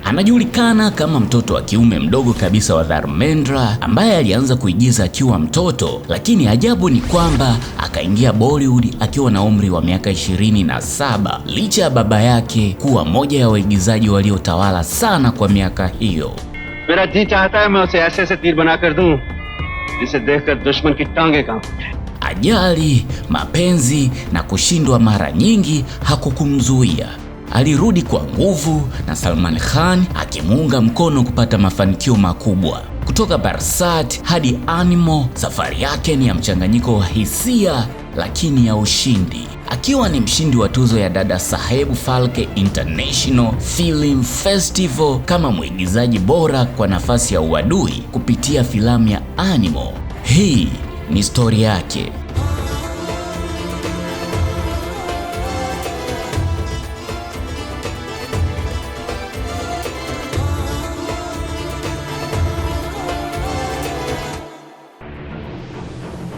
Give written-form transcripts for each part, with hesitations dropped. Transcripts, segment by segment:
Anajulikana kama mtoto wa kiume mdogo kabisa wa Dharmendra ambaye alianza kuigiza akiwa mtoto, lakini ajabu ni kwamba akaingia Bollywood akiwa na umri wa miaka 27, licha ya baba yake kuwa moja ya waigizaji waliotawala sana kwa miaka hiyo. मेरा जी चाहता है मैं उसे ऐसे ऐसे तीर बना कर दूं जिसे देखकर दुश्मन की टांगे कांप उठे। Ajali, mapenzi na kushindwa mara nyingi hakukumzuia. Alirudi kwa nguvu na Salman Khan akimuunga mkono kupata mafanikio makubwa. Kutoka Barsaat hadi Animal, safari yake ni ya mchanganyiko wa hisia lakini ya ushindi. Akiwa ni mshindi wa tuzo ya Dada Saheb Phalke International Film Festival kama mwigizaji bora kwa nafasi ya uadui kupitia filamu ya Animal. Hii ni stori yake.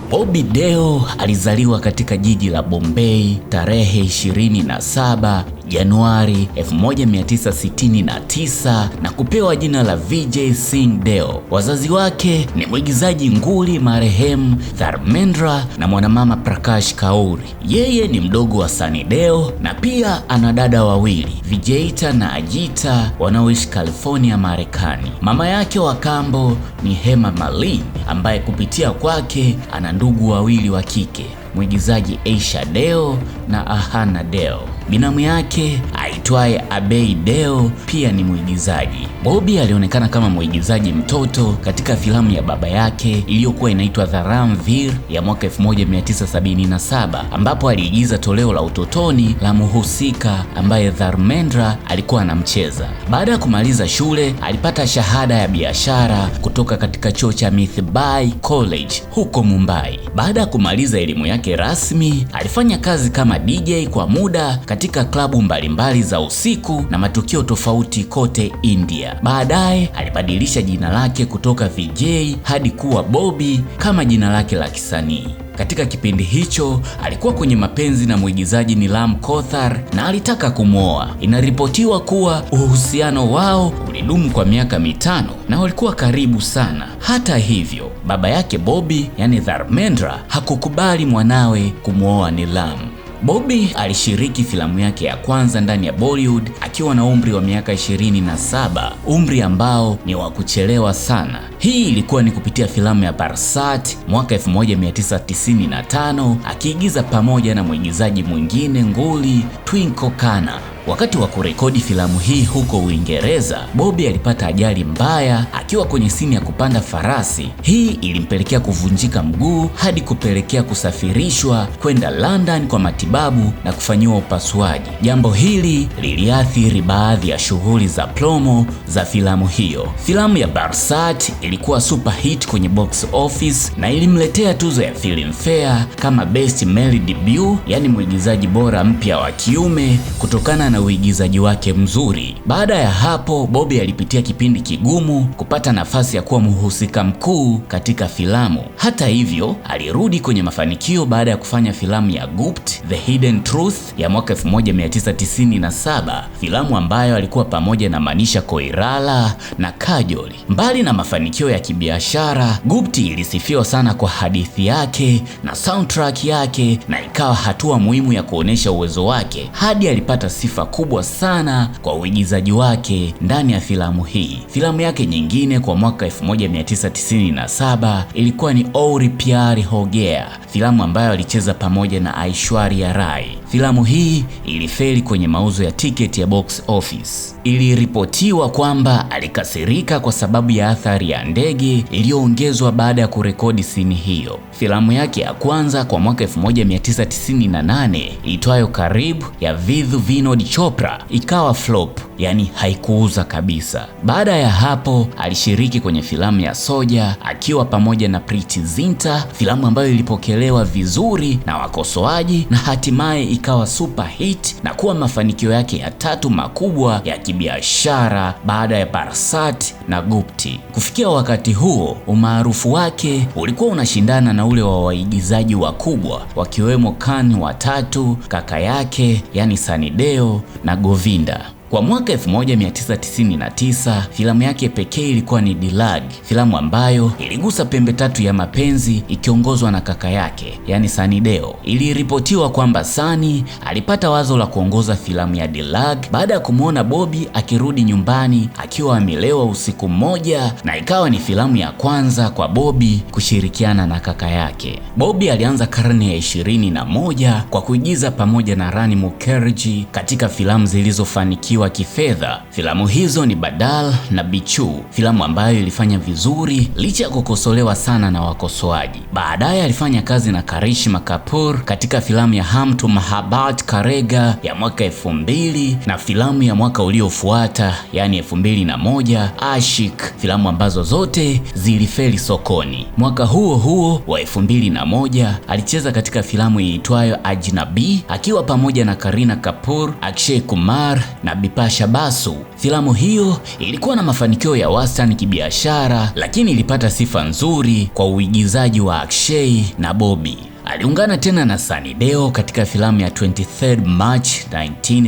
Bobby Deol alizaliwa katika jiji la Bombay tarehe 27 Januari 1969 na kupewa jina la Vijay Singh Deol. Wazazi wake ni mwigizaji nguli marehemu Dharmendra na mwanamama Prakash Kaur. Yeye ni mdogo wa Sunny Deol na pia ana dada wawili, Vijayita na Ajita, wanaoishi California, Marekani. Mama yake wa kambo ni Hema Malini ambaye kupitia kwake ana ndugu wawili wa kike, mwigizaji Aisha Deol na Ahana Deol. Binamu yake aitwaye Abhay Deol pia ni mwigizaji. Bobby alionekana kama mwigizaji mtoto katika filamu ya baba yake iliyokuwa inaitwa Dharam Veer ya mwaka 1977, ambapo aliigiza toleo la utotoni la muhusika ambaye Dharmendra alikuwa anamcheza. Baada ya kumaliza shule, alipata shahada ya biashara kutoka katika chuo cha Mithibai College huko Mumbai. Baada ya kumaliza elimu yake rasmi, alifanya kazi kama DJ kwa muda katika klabu mbalimbali za usiku na matukio tofauti kote India. Baadaye alibadilisha jina lake kutoka Vijay hadi kuwa Bobby kama jina lake la kisanii. Katika kipindi hicho alikuwa kwenye mapenzi na mwigizaji Nilam Kothar na alitaka kumwoa. Inaripotiwa kuwa uhusiano wao ulidumu kwa miaka 5 na walikuwa karibu sana. Hata hivyo, baba yake Bobby, yani Dharmendra, hakukubali mwanawe kumwoa Nilam. Bobby alishiriki filamu yake ya kwanza ndani ya Bollywood akiwa na umri wa miaka 27, umri ambao ni wa kuchelewa sana. Hii ilikuwa ni kupitia filamu ya Barsaat mwaka 1995 akiigiza pamoja na mwigizaji mwingine nguli Twinkle Khanna. Wakati wa kurekodi filamu hii huko Uingereza, Bobby alipata ajali mbaya akiwa kwenye sini ya kupanda farasi. Hii ilimpelekea kuvunjika mguu hadi kupelekea kusafirishwa kwenda London kwa matibabu na kufanyiwa upasuaji. Jambo hili liliathiri baadhi ya shughuli za promo za filamu hiyo. Filamu ya Barsaat ilikuwa super hit kwenye box office na ilimletea tuzo ya Filmfare kama best male debut, yani mwigizaji bora mpya wa kiume kutokana na uigizaji wake mzuri. Baada ya hapo, Bobby alipitia kipindi kigumu kupata nafasi ya kuwa mhusika mkuu katika filamu. Hata hivyo, alirudi kwenye mafanikio baada ya kufanya filamu ya Gupt: The Hidden Truth ya mwaka 1997, filamu ambayo alikuwa pamoja na Manisha Koirala na Kajol. Mbali na mafanikio ya kibiashara, Gupt ilisifiwa sana kwa hadithi yake na soundtrack yake na ikawa hatua muhimu ya kuonesha uwezo wake hadi alipata sifa kubwa sana kwa uigizaji wake ndani ya filamu hii. Filamu yake nyingine kwa mwaka 1997 ilikuwa ni Aur Pyar Ho Gaya, filamu ambayo alicheza pamoja na Aishwarya Rai. Filamu hii ilifeli kwenye mauzo ya tiketi ya box office. Iliripotiwa kwamba alikasirika kwa sababu ya athari ya ndege iliyoongezwa baada ya kurekodi sini hiyo. Filamu yake ya kwanza kwa mwaka 1998 iitwayo Karib ya Vidhu Vinod Chopra ikawa flop, yani haikuuza kabisa. Baada ya hapo alishiriki kwenye filamu ya Soja akiwa pamoja na Preity Zinta, filamu ambayo ilipokelewa vizuri na wakosoaji na hatimaye ikawa super hit na kuwa mafanikio yake ya tatu makubwa ya kibiashara baada ya Barsaat na Gupti. Kufikia wakati huo, umaarufu wake ulikuwa unashindana na ule wa waigizaji wakubwa wakiwemo Khan watatu, kaka yake yani Sunny Deol na Govinda. Kwa mwaka 1999, filamu yake pekee ilikuwa ni Dilag, filamu ambayo iligusa pembe tatu ya mapenzi ikiongozwa na kaka yake, yani Sunny Deol. Iliripotiwa kwamba Sunny alipata wazo la kuongoza filamu ya Dilag baada ya kumwona Bobby akirudi nyumbani akiwa amelewa usiku mmoja, na ikawa ni filamu ya kwanza kwa Bobby kushirikiana na kaka yake. Bobby alianza karne ya 21 kwa kuigiza pamoja na Rani Mukherjee katika filamu zilizofanikiwa kifedha. Filamu hizo ni Badal na Bichu, filamu ambayo ilifanya vizuri licha ya kukosolewa sana na wakosoaji. Baadaye alifanya kazi na Karishma Kapoor katika filamu ya Hum To Mohabbat Karega ya mwaka 2000 na filamu ya mwaka uliofuata yani 2001 Ashik, filamu ambazo zote zilifeli sokoni. Mwaka huo huo wa 2001 alicheza katika filamu iitwayo Ajnabi akiwa pamoja na Karina Kapoor, Akshay Kumar na Bipasha Basu. Filamu hiyo ilikuwa na mafanikio ya wastani kibiashara, lakini ilipata sifa nzuri kwa uigizaji wa Akshay na Bobby. Aliungana tena na Sunny Deol katika filamu ya 23 March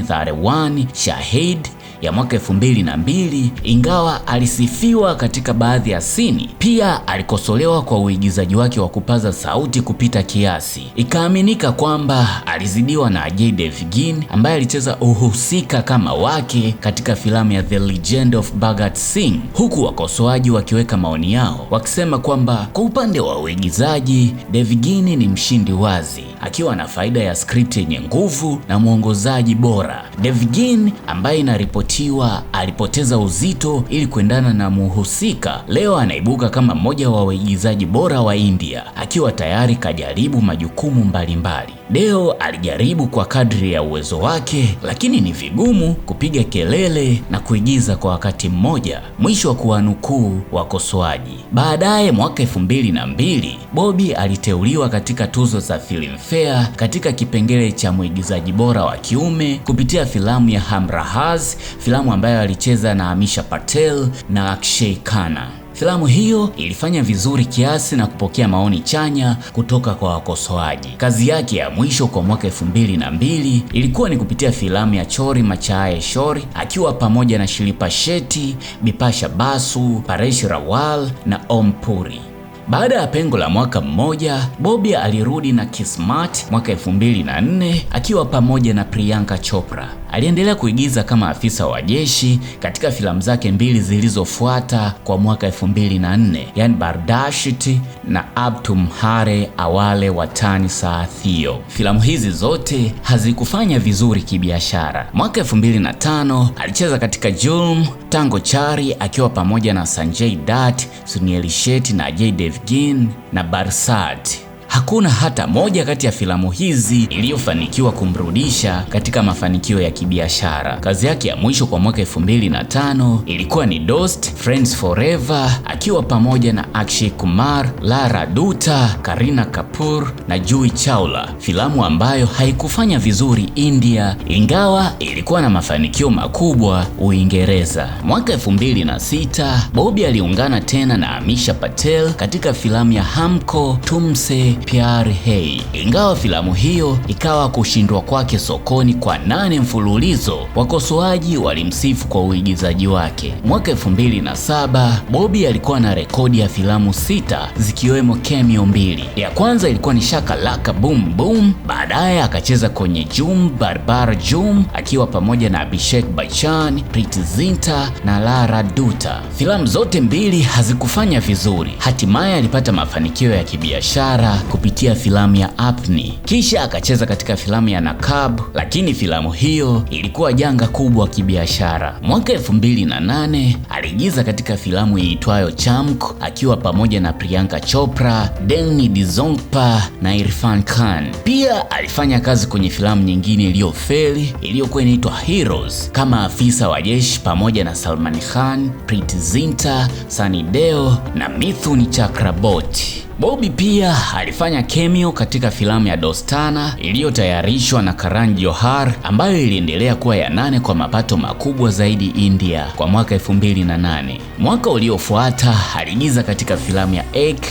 1931 Shahid ya mwaka 2002. Ingawa alisifiwa katika baadhi ya sini, pia alikosolewa kwa uigizaji wake wa kupaza sauti kupita kiasi. Ikaaminika kwamba alizidiwa na Ajay Devgn ambaye alicheza uhusika kama wake katika filamu ya The Legend of Bhagat Singh, huku wakosoaji wakiweka maoni yao wakisema kwamba kwa upande wa uigizaji Devgn ni mshindi wazi, akiwa na faida ya script yenye nguvu na mwongozaji bora. Devgn ambaye inaripotiwa alipoteza uzito ili kuendana na muhusika, leo anaibuka kama mmoja wa waigizaji bora wa India, akiwa tayari kajaribu majukumu mbalimbali. Deo alijaribu kwa kadri ya uwezo wake, lakini ni vigumu kupiga kelele na kuigiza kwa wakati mmoja, mwisho wa kuwanukuu wakosoaji. Baadaye mwaka 2002, Bobby aliteuliwa katika tuzo za Filmfare katika kipengele cha mwigizaji bora wa kiume kupitia filamu ya Hamrahaz, filamu ambayo alicheza na Amisha Patel na Akshay Khanna. Filamu hiyo ilifanya vizuri kiasi na kupokea maoni chanya kutoka kwa wakosoaji. Kazi yake ya mwisho kwa mwaka 2002 ilikuwa ni kupitia filamu ya Chori Machaye Shori akiwa pamoja na Shilpa Shetty, Bipasha Basu, Paresh Rawal na Om Puri. Baada ya pengo la mwaka mmoja, Bobby alirudi na Kismat mwaka 2004 akiwa pamoja na Priyanka Chopra. Aliendelea kuigiza kama afisa wa jeshi katika filamu zake mbili zilizofuata kwa mwaka 2004, yani Bardasht na Ab Tumhare Awale Watani Saathio. Filamu hizi zote hazikufanya vizuri kibiashara. Mwaka 2005 alicheza katika Julm Tango Chari akiwa pamoja na Sanjay Dutt, Sunil Shetty na Ajay Devgn na Barsat. Hakuna hata moja kati ya filamu hizi iliyofanikiwa kumrudisha katika mafanikio ya kibiashara. Kazi yake ya mwisho kwa mwaka 2005 ilikuwa ni Dost Friends Forever akiwa pamoja na Akshay Kumar, Lara Dutta, Karina Kapoor na Juhi Chawla, filamu ambayo haikufanya vizuri India ingawa ilikuwa na mafanikio makubwa Uingereza. Mwaka 2006 Bobby aliungana tena na Amisha Patel katika filamu ya Hamko Tumse Pyar Hai. Ingawa filamu hiyo ikawa kushindwa kwake sokoni kwa 8 mfululizo, wakosoaji walimsifu kwa uigizaji wake. Mwaka 2007 Bobby alikuwa na rekodi ya filamu 6 zikiwemo cameo 2. Ya kwanza ilikuwa ni Shaka Laka Boom Boom, baadaye akacheza kwenye Jum Barbar Jum akiwa pamoja na Abhishek Bachchan, Preity Zinta na Lara Dutta. Filamu zote mbili hazikufanya vizuri. Hatimaye alipata mafanikio ya kibiashara kupitia filamu ya Apni. Kisha akacheza katika filamu ya Nakab, lakini filamu hiyo ilikuwa janga kubwa kibiashara. Mwaka 2008 aliigiza katika filamu iitwayo Chamk akiwa pamoja na Priyanka Chopra, Danny Dizongpa na Irfan Khan. Pia alifanya kazi kwenye filamu nyingine iliyofeli iliyokuwa inaitwa Heroes kama afisa wa jeshi pamoja na Salman Khan, Preity Zinta, Sunny Deol na Mithun Chakraborty. Bobby pia alifanya cameo katika filamu ya Dostana iliyotayarishwa na Karan Johar ambayo iliendelea kuwa ya 8 kwa mapato makubwa zaidi India kwa mwaka 2008. Mwaka uliofuata aliigiza katika filamu ya Ek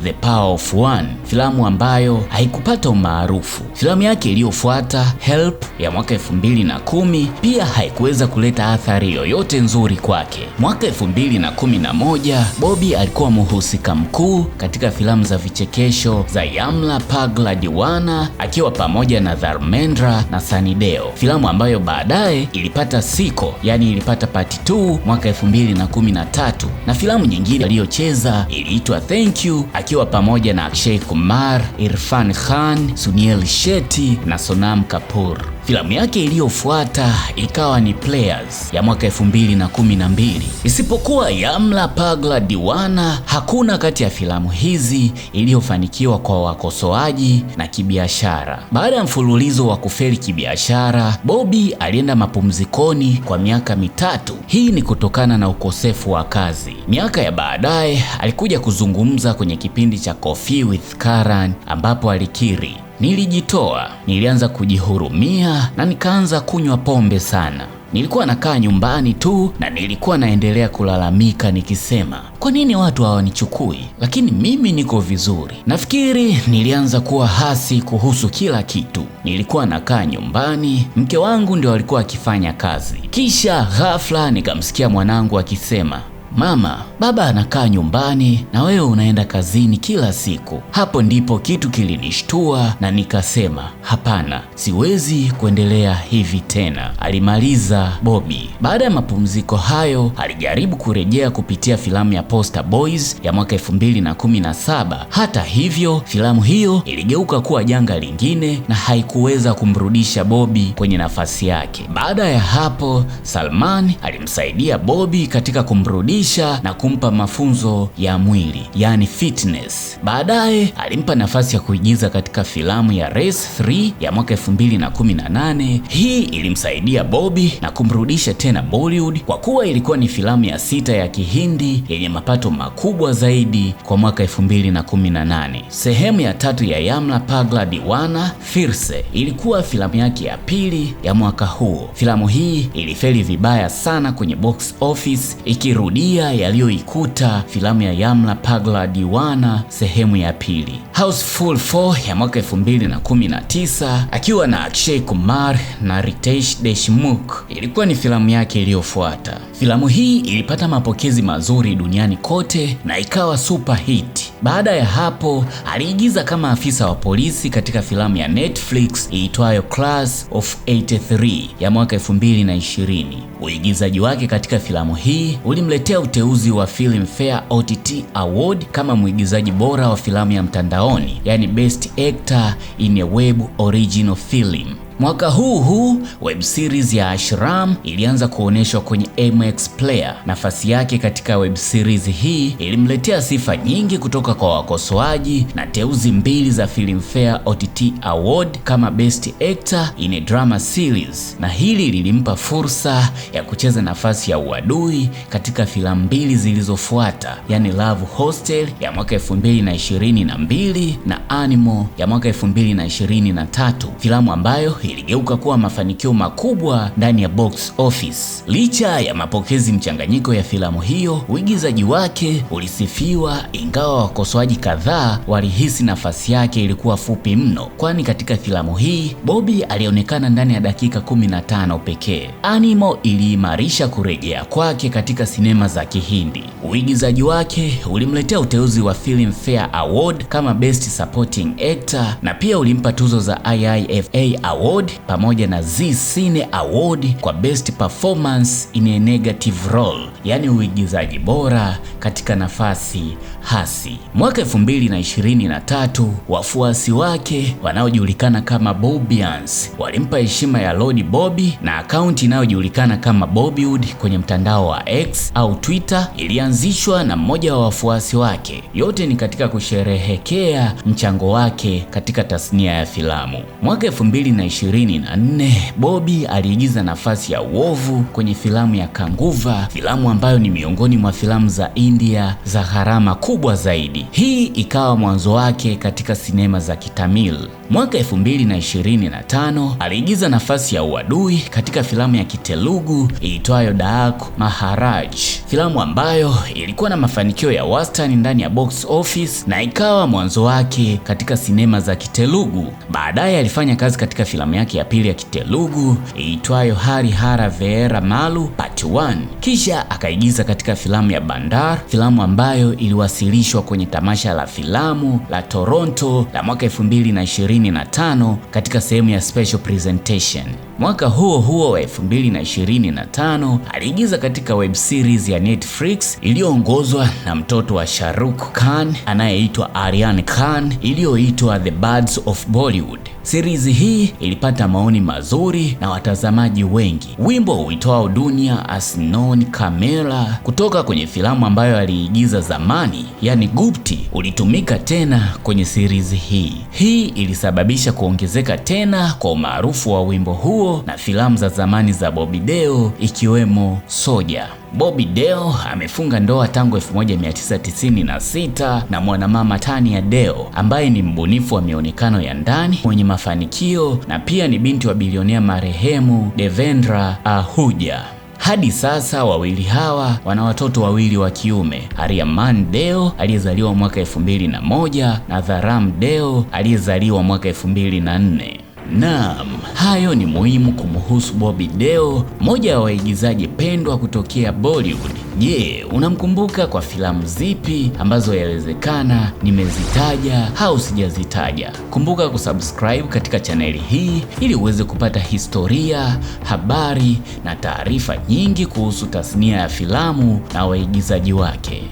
The Power of One, filamu ambayo haikupata umaarufu. Filamu yake iliyofuata Help ya mwaka 2010 pia haikuweza kuleta athari yoyote nzuri kwake. Mwaka 2011 Bobby alikuwa mhusika mkuu katika filamu za vichekesho za Yamla Pagla Diwana akiwa pamoja na Dharmendra na Sunny Deol, filamu ambayo baadaye ilipata siko, yani ilipata part 2 mwaka 2013, na filamu nyingine aliyocheza iliitwa Thank You akiwa pamoja na Akshay Kumar, Irfan Khan, Sunil Shetty na Sonam Kapoor. Filamu yake iliyofuata ikawa ni Players ya mwaka 2012. Isipokuwa Yamla Pagla Diwana, hakuna kati ya filamu hizi iliyofanikiwa kwa wakosoaji na kibiashara. Baada ya mfululizo wa kufeli kibiashara, Bobby alienda mapumzikoni kwa miaka 3. Hii ni kutokana na ukosefu wa kazi. Miaka ya baadaye alikuja kuzungumza kwenye kipindi cha Coffee with Karan ambapo alikiri, "Nilijitoa, nilianza kujihurumia na nikaanza kunywa pombe sana. Nilikuwa nakaa nyumbani tu na nilikuwa naendelea kulalamika nikisema, kwa nini watu hawanichukui? Lakini mimi niko vizuri." Nafikiri nilianza kuwa hasi kuhusu kila kitu. Nilikuwa nakaa nyumbani, mke wangu ndio alikuwa akifanya kazi. Kisha ghafla nikamsikia mwanangu akisema, "Mama, baba anakaa nyumbani na wewe unaenda kazini kila siku." Hapo ndipo kitu kilinishtua na nikasema, hapana, siwezi kuendelea hivi tena, alimaliza Bobby. Baada ya mapumziko hayo, alijaribu kurejea kupitia filamu ya Poster Boys ya mwaka 2017. Hata hivyo, filamu hiyo iligeuka kuwa janga lingine na haikuweza kumrudisha Bobby kwenye nafasi yake. Baada ya hapo, Salman alimsaidia Bobby katika kumrudisha na kumpa mafunzo ya mwili, yani fitness. Baadaye alimpa nafasi ya kuigiza katika filamu ya Race 3 ya mwaka 2018. Hii ilimsaidia Bobby na kumrudisha tena Bollywood kwa kuwa ilikuwa ni filamu ya 6 ya Kihindi yenye mapato makubwa zaidi kwa mwaka 2018. Sehemu ya 3 ya Yamla Pagla Diwana, Firse, ilikuwa filamu yake ya pili ya mwaka huo. Filamu hii ilifeli vibaya sana kwenye box office, ikirudia yaliyoikuta filamu ya Yamla Pagla Diwana sehemu ya pili. Housefull 4 ya mwaka 2019 akiwa na Akshay Kumar na Ritesh Deshmukh ilikuwa ni filamu yake iliyofuata. Filamu hii ilipata mapokezi mazuri duniani kote na ikawa super hit. Baada ya hapo aliigiza kama afisa wa polisi katika filamu ya Netflix iitwayo Class of 83 ya mwaka 2020. Uigizaji wake katika filamu hii ulimletea uteuzi wa Filmfare OTT Award kama mwigizaji bora wa filamu ya mtandaoni, yani Best Actor in a Web Original Film. Mwaka huu web series ya Ashram ilianza kuoneshwa kwenye MX Player. Nafasi yake katika web series hii ilimletea sifa nyingi kutoka kwa wakosoaji na teuzi 2 za Filmfare OTT Award kama Best Actor in a Drama Series, na hili lilimpa fursa ya kucheza nafasi ya uadui katika filamu 2 zilizofuata, yani Love Hostel ya mwaka 2022 na Animal ya mwaka 2023, filamu ambayo iligeuka kuwa mafanikio makubwa ndani ya box office. Licha ya mapokezi mchanganyiko ya filamu hiyo, uigizaji wake ulisifiwa, ingawa wakosoaji kadhaa walihisi nafasi yake ilikuwa fupi mno, kwani katika filamu hii Bobby alionekana ndani ya dakika 15 pekee. Animal iliimarisha kurejea kwake katika sinema za Kihindi. Uigizaji wake ulimletea uteuzi wa Filmfare Award kama Best Supporting Actor na pia ulimpa tuzo za IIFA Award pamoja na Zee Cine Award kwa Best Performance in a Negative Role, yani uigizaji bora katika nafasi hasi. Mwaka 2023 wafuasi wake wanaojulikana kama Bobbians walimpa heshima ya Lord Bobby, na akaunti inayojulikana kama Bobbywood kwenye mtandao wa X au Twitter ilianzishwa na mmoja wa wafuasi wake. Yote ni katika kusherehekea mchango wake katika tasnia ya filamu. Mwaka 2024 Bobby aliigiza nafasi ya uovu kwenye filamu ya Kanguva, filamu ambayo ni miongoni mwa filamu za India za gharama kubwa zaidi. Hii ikawa mwanzo wake katika sinema za Kitamil. Mwaka 2025 aliigiza nafasi ya uadui katika filamu ya Kitelugu iitwayo Daaku Maharaj. filamu ambayo ilikuwa na mafanikio ya wastani ndani ya box office na ikawa mwanzo wake katika sinema za Kitelugu. Baadaye alifanya kazi katika filamu yake ya pili ya Kitelugu iitwayo Hari Hara Veera Malu Part 1. Kisha akaigiza katika filamu ya Bandar, filamu ambayo iliwasilishwa kwenye tamasha la filamu la Toronto la mwaka 2025 katika sehemu ya special presentation. Mwaka huo huo wa 2025 aliigiza katika web series ya Netflix iliyoongozwa na mtoto wa Shah Rukh Khan anayeitwa Aryan Khan iliyoitwa The Birds of Bollywood. Series hii ilipata maoni mazuri na watazamaji wengi. Wimbo uitwao Dunia Asnon Kamera kutoka kwenye filamu ambayo aliigiza zamani, yani Gupti, ulitumika tena kwenye series hii. Hii ilisababisha kuongezeka tena kwa umaarufu wa wimbo huo na filamu za zamani za Bobby Deol ikiwemo Soja. Bobby Deol amefunga ndoa tangu 1996 na mwanamama Tania Deol ambaye ni mbunifu wa mionekano ya ndani mwenye mafanikio na pia ni binti wa bilionea marehemu Devendra Ahuja. Hadi sasa wawili hawa wana watoto wawili wa kiume, Aryaman Deol aliyezaliwa mwaka 2001 na Dharam Deol aliyezaliwa mwaka 2004. Naam, hayo ni muhimu kumhusu Bobby Deol, mmoja wa waigizaji pendwa kutokea Bollywood. Je, unamkumbuka kwa filamu zipi ambazo yawezekana nimezitaja au sijazitaja? Kumbuka kusubscribe katika chaneli hii ili uweze kupata historia, habari na taarifa nyingi kuhusu tasnia ya filamu na waigizaji wake.